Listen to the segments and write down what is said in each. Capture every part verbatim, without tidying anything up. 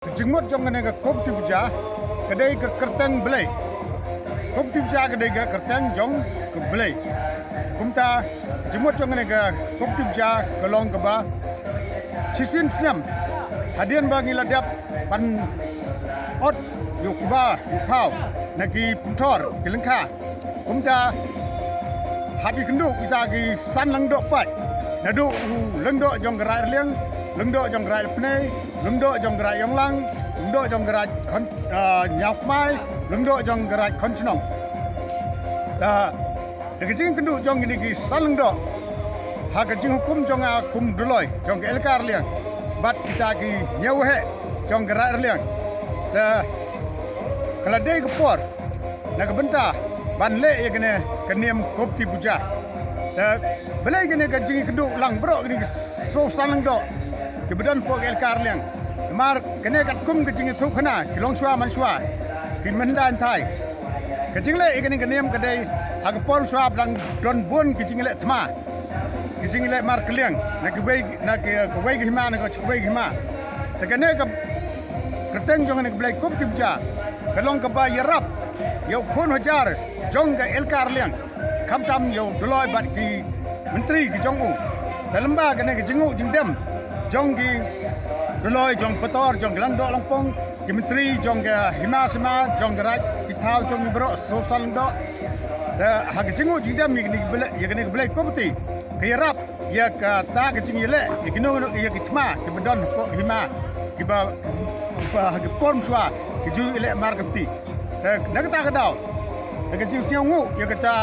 Ka jingmut jong kane ka Kumti Puja ka dei ka kyrteng Blei. Kumti Puja ka dei ka kyrteng jong ka Blei. Kumta ka jingmut jong kane ka Kumti Puja ka long kaba shisien snem hadien ba ngi la dep ban ot ïa u kba ïa u phaw na ki pynthor ki lyngkha. Kumta hap ïakynduh kita ki san lyngdoh pat, naduh u lyngdoh jong ka Raid Raliang, lyngdoh jong ka Raid Lapnei, lyngdoh jong ka Raid Ïonglang, lyngdoh jong ka Raid Khon, ah, Ñiawkmai, lyngdoh jong ka Raid Khonchnong. Ta da ka jingkynduh jong kine ki san lyngdoh ha ka jinghukum jong nga kum u Dolloi jong ka Elaka Raliang bad kita ki hynñiew waheh jong ka Raid Raliang, te ka la dei ka por na ka bynta ban leh ïa kane ka niam Kumti Puja. Te balei kane ka jingkynduh lang baroh kine ki soo san lyngdoh kiba don hapoh ka Elaka Raliang? Namar kane katkum ka jingïathuhkhana ki longshuwa manshuwa, ki mynhyndai hynthai. Ka jingleh ïa kane ka niam ka dei ha ka por shuwa ba dang don bun ki jingleh thma, ki jingleh markylliang na kiwei, na ki, kiwei ki hima, na kiwei ki hima. Te kane ka kyrteng jong kane ka Blei Kumti Puja ka long kaba ïarap ïa u khun hajar jong ka Elaka Raliang, khamtam ïa u Dolloi bad ki myntri ki jong u. Te lyngba kane ka jingngooh jingdem jong ki Dolloi, jong Pator, jong ka Langdoh Langpong, ki myntri jong ka hima sima, jong ka raid, ki thaw jong ngi baroh soo san lyngdoh. Te ha ka jingngooh jingdem ïa kane ka Blei, ïa kane ka Blei Kumti, ka ïarap ïa kata ka jingïaleh ïa kino kino ïa ki thma kiba don hapoh hima, kiba, kiba ha ki por mynshuwa ki ju ïaleh markylliang. Te na kata ka daw, na ka jingsngewnguh ïa kata,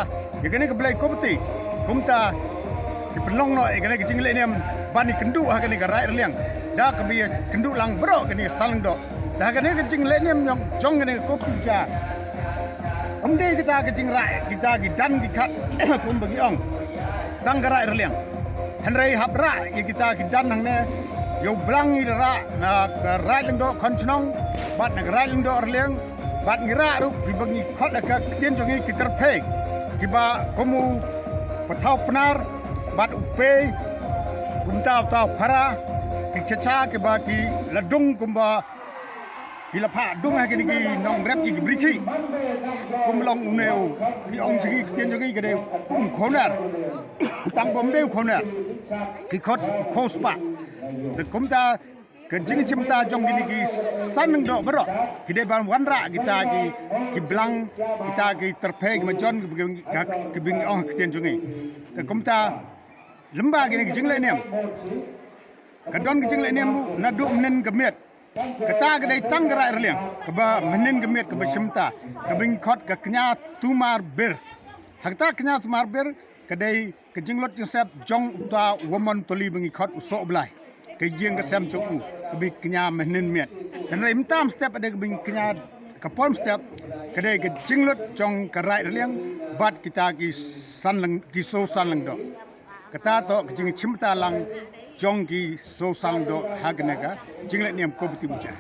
ïa kane ka Blei Kumti, kumta ki pynlong noh ïa kane ka jingleh niam ban ïakynduh ha kane ka Raid Raliang da kaba ïakynduh lang baroh kane ka san lyngdoh. Te ha kane ka jingleh niam jong, jong kane ka Kumti Puja, ym dei kita ka jingrah, kita ki dan ki khat kumba ngi ong tang ka Raid Raliang. Hynrei hap rah ïa kita ki dan hangne, ïa u blang ngi da rah na ka Raid Lyngdoh Khonchnong bad na ka Raid Lyngdoh Raliang, bad ngi rah ruh kiba ngi khot ha ka ktien jong ngi ki tyrphei, kiba kum u Pathaw Pnar bad u Pei, kumta uta u Khara, ki khecha kiba ki la dung kumba ki la phah dung ha kine ki nongrep ki brikhih. Kum long une u, ki ong jong ngi, ktien jong ngi ka dei kum u khawner. Tang bym dei u khawner, ki khot u khawspah. Te kumta ka jingchimta jong kine ki san lyngdoh baroh ki dei ban wanrah kita ki, ki blang, kita ki tyrphei, ki majon, kiba ngi ong ha ktien jong ngi. Te kumta lyngba kine ki jingleh niam, ka don ka jingleh niam ruh naduh mynhynnin ka miet. Kata ka dei tang ka Raid Raliang kaba mynhynnin ka miet kaba shim ta, kaba ngi khot ka Kñia Tumar Bir. Ha kata Kñia Tumar Bir ka dei ka jinglut jingsep jong uta u Wamon Toli ba ngi khot u Sohblai, ka ïing ka sem jong u, kaba ngi kñia mynhynnin miet. Hynrei mynta mynstep ka dei kaba ngi kñia ka por mynstep, ka dei ka jinglut jong ka Raid Raliang bad kita ki san lyng-, ki soo san lyngdoh. Kata toh ka jingchimta lang jong ki soo san lyngdoh ha kane ka jingleh niam Kumti Puja.